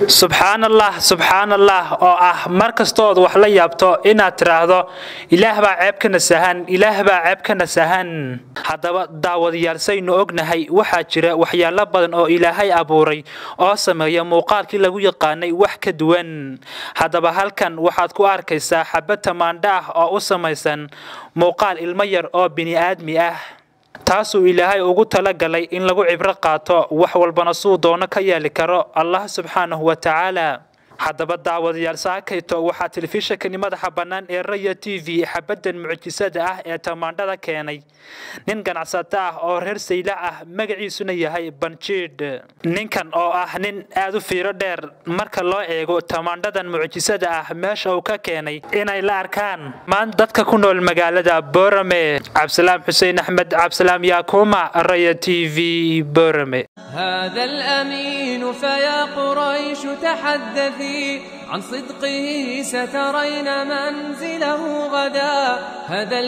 Subxaanallah, subxaanallah, oo ah mar kastood wax la yaabto inaad tiraahdo Ilaah baa ceeb ka nasahan, Ilaah baa ceeb ka nasahan. Haddaba daawadayaal, saynu ognahay waxaa jira waxyaalo badan oo Ilaahay abuuray oo sameeya muuqaalkii lagu yaqaanay wax ka duwan. Haddaba halkan waxaad ku arkaysaa xabad tamaandho ah oo u samaysan muuqaal ilmo yar oo bini'aadmi ah, taasuu Ilaahay ugu talagalay in lagu cibro qaato, wax walbana suu doono ka yeeli karo Allah subxaanahu wa tacaala. Haddaba daawadayaal, saakayto waxaa telefishankani madaxa bannaan ee Raya TV xabaddan mucjisada ah ee tamaandhada keenay nin ganacsato ah oo reer Saylac ah, magaciisuna yahay Banjiidh. Ninkan oo ah nin aad u fiiro dheer marka loo eego tamaandhadan mucjisada ah meesha uu ka keenay inay la arkaan maan dadka ku nool magaalada Boorame. Cabdisalaam Xuseen Axmed, Cabdisalaam Yaakuma, Raya TV, Boorame. هذا الأمين فيا قريش تحدثي عن صدقه، سترين منزله غدا هذا.